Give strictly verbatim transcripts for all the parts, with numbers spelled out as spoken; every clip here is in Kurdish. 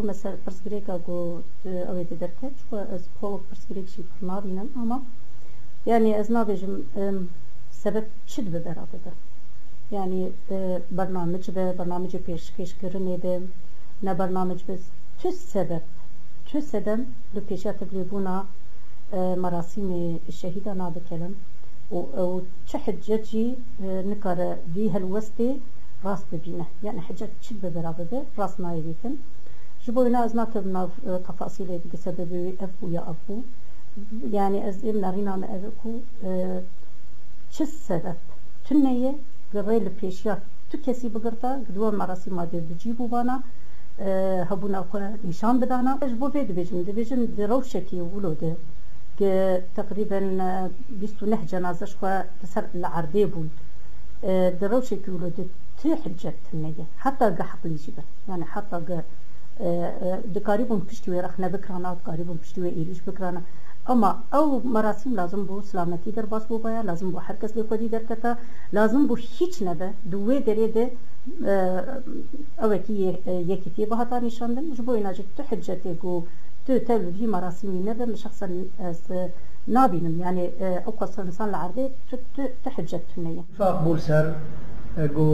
Mesela pirsgirêka ku, e, ew ê di derket, ji xwe ez xwe wek pirsgirêk jî pir nabînim, ama, yanî, ez nabêjim, em, sebeb çi dibe bera bibe. Yanî, e, bernamic be, bernamicê pêşkêşkirinê be, ne bernamic be, tu sebeb, tu sebeb li pêşiya tevlêbûna, e, merasîmê şehîdan a dikelim û ew çi hicet jî, e, nikare vî helwestê rast bibîne. Yani hicet çi bibe bera bibe, rast nayê dîtin. Ji bo wina ez nakevim nav, e, tefasîlê di sebebê wê ev bû ya ev bû. Yani ez ê nerîna me ev e ku, e, çi sebeb tune ye, gi rê li pêşiya tu kesî bigirta, gi duwa merasîma dê bi cî bûvana, e, hebûna xwe nîşan bidana. Ji bo vê dibêjim, dibêjim di rewşekî wilo de, gi teqrîben, e, bîst û neh cenaze ji xwe li ser li erdê bûn. E, di rewşekî wilo de tu hicet tune ye. Heta gi heqlî jî be. Yani heta gi, e, e, dikarîbûn piştî wê rexne bikirana, dikarîbûn piştî wê êrîş bikirana. Ama ew merasîm lazim bû silametî derbas bûbaya, lazim bû her kes lê xwedî derketa, lazim bû hîç nebe di wê derê de, e, ewekî yê-, e, yekîtiyê bihata nîşandin. Ji bo wina jî tu hicetê ku tu tev li vî merasîmî nebe, min şexsen ez, e, nabînim. Yani, e, ew qas insan li erdê tu, tu, tu hicet tune ye. Tifaq bû li ser, e, ku,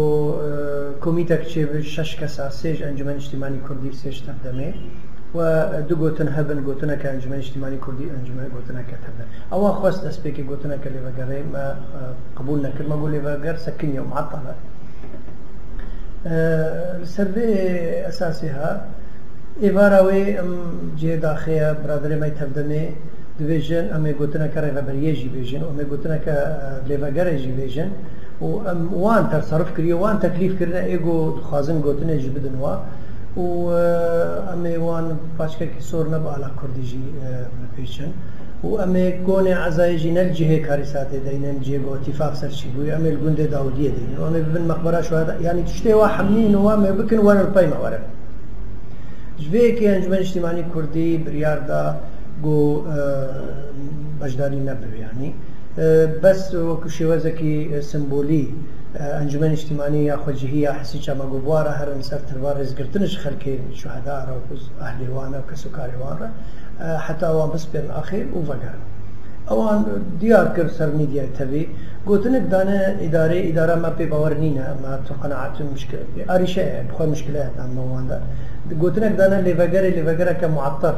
e, komîtek çêbû şeş kesa, sê ji Encûmen Niştîmanî Kurdî, sê ji Tevdemê. We du gotin hebin, gotineke Encûmen Niştîmanî Kurdî, encûmen gotineke Tevdem. Ewa xwest destpêkê gotineke lêvegerê me, e, qebûl nekir. Me got lêveger sekiniye û muettale. E, li ser vê esasê ha, êvara wê em cihê daxê ye, biraderê me yê Tevdemê dibêjin, em ê gotineke rêveberiyê jî bêjin, em ê gotineke, e, lêvegerê jî bêjin. Û em wan tersarif kiriye, wan teklîf kirine, ê ku dixwazin gotinê jî bidin wa. Û, e, em ê wan paçkekî sor ne bi ala kurdî jî, e, bipêçin. Û em ê konê ezayê jî ne li cihê Karîsatê deynin, cihê ku îtîfaq ser çî bûye, em ê li gundê Dawidiyê deynin. Û em ê bibin meqbera şuheda. Yanî tiştê wa hemî û wa em ê bikin, werin li pey me werin. Ji vê yekê Encûmen Niştîmanî Kurdî biryar da ku, e, beşdarî nebe, yanî, e, bes wekî şêwezekî, e, simbolî, e, Encûmen Niştîmanî ya xwecihî ya Hesî Çamago bi wa re herin ser tirva rêzgirtin ji xelkê şuheda re û ehlê wan re û kesûkarê wan re, e, heta wan bispêrin axê û vegerin. Ewan diyar kir ser mîdyayê tevî, gotinek dane îdarê, îdara me pê bawer nîne, me tu qenaet û mişkil, arîşe ye, bi xwe mişkile ye, me wan de. Gotinek dane lêvegerê, lêvegereke muettel.